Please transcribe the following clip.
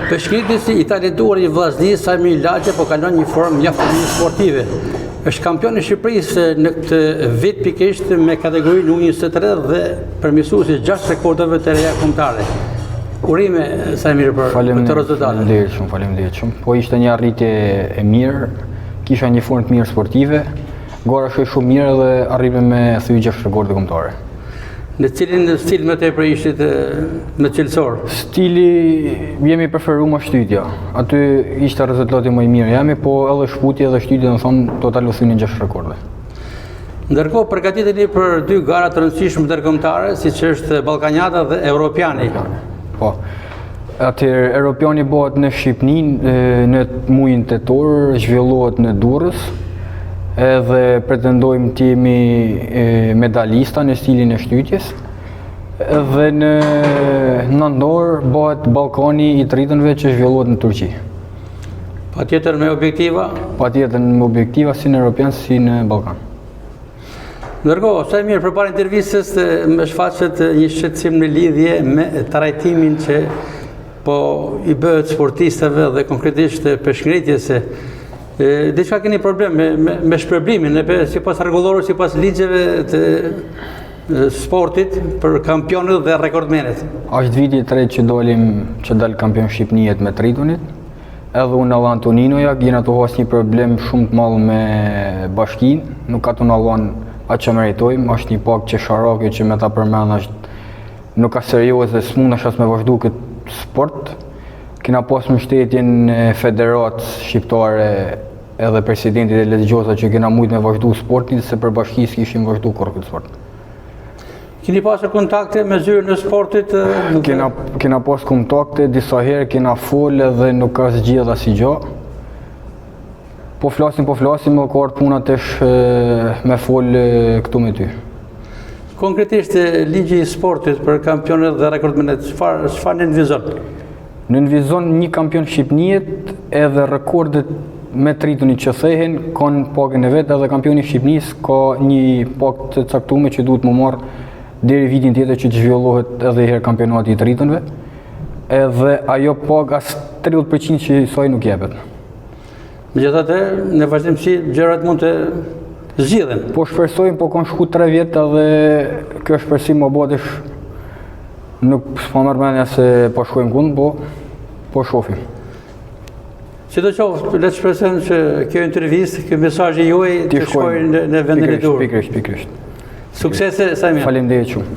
Peshëngritësi i talentuar i Vllaznisë, Saimir Lagja po kalon një formë mjaft të mirë sportive. Është kampion i Shqipërisë në këtë vit pikërisht me kategorinë U23 dhe përmirësues i 6 rekordeve të reja kombëtare. Urime Saimir për këtë rezultat. Faleminderit shumë, faleminderit shumë. Po ishte një arritje e mirë, kisha një formë të mirë sportive. Gara shkoi shumë mirë dhe arritëm me thy 6 rekorde kombëtare. Në cilin stil më tepër ishit më cilësor? Stili jem i preferum është shtytja. Aty ishte rezultati më i mirë jemi, po edhe shkëputje edhe shtytje, domethënë total u thynë 6 rekorde. Ndërkohë përgatiteni për dy gara të rëndësishme ndërkombëtare, siç është Ballkaniada dhe Europiani. Po. Atëherë Europiani bëhet në Shqipni në mujin tetor, zhvillohet në Durrës, edhe pretendojmë të jemi medalista në stilin e shtytjes. Dhe në nëntor bëhet Ballkani i të ritunve që zhvillohet në Turqi. Patjetër me objektiva? Patjetër me objektiva si në Europian si në Ballkan. Ndërkohë, Saimir, përpara intervistës më shfaqet një shqetësim në lidhje me trajtimin që po i bëhet sportistëve dhe konkretisht peshëngritjes. Diçka keni problem me, me, me shpërblimin, e sipas rregullores, sipas ligjeve të sportit për kampionët dhe rekordmenët. Është viti i tretë që dalim që dal kampion Shqipniet me të ritunit. Edhe unë edhe Antoninoja, jena tu has një problem shumë të madh me bashkinë, nuk ka tu na dhonë atë që meritojmë, është një pagë qesharake që me ta përmend është nuk ka serioze, s'mundesh as me vazhdu këtë sport. Kena pas mbështetjen e Federatës Shqiptare edhe presidentit Elez Gjosa që kena mujtë me vazhdu sportin, se për bashki s'kishim vazhdu kurrë këtë sport. Keni pasur kontakte me zyrën e sportit? Kena, kena pas kontakte, disa herë kena fol edhe nuk ka zgjidh asnjë gjo. Po flasim, po flasim, më ka ardhë puna tash me fol këtu me ty. Konkretisht, ligji i sportit për kampionët dhe rekordmenët, çfarë çfarë nënvizon? Nënvizon një kampion Shqipniet edhe rekordet me të ritunit që thehen, kanë pagën e vet edhe kampioni i Shqipnisë ka një pagë të caktume që duhet me marrë deri vitin tjetër që të zhvillohet edhe herë kampionati i të ritunve. Edhe ajo pagë as 30% që saj nuk jepet. Megjithatë, në vazhdimësi gjërat mund të zgjidhen. Po shpresojmë, po kanë shku 3 vjet edhe kjo shpresim më bëhet Nuk s'po merr mendja se po shkojmë kund, po po shohim. Sidoqoftë, le të shpresojmë që kjo intervistë, ky mesazh i juaj të shkojë në, në vendin e duhur. Pikërisht, pikërisht. Suksese, Saimir. Faleminderit shumë.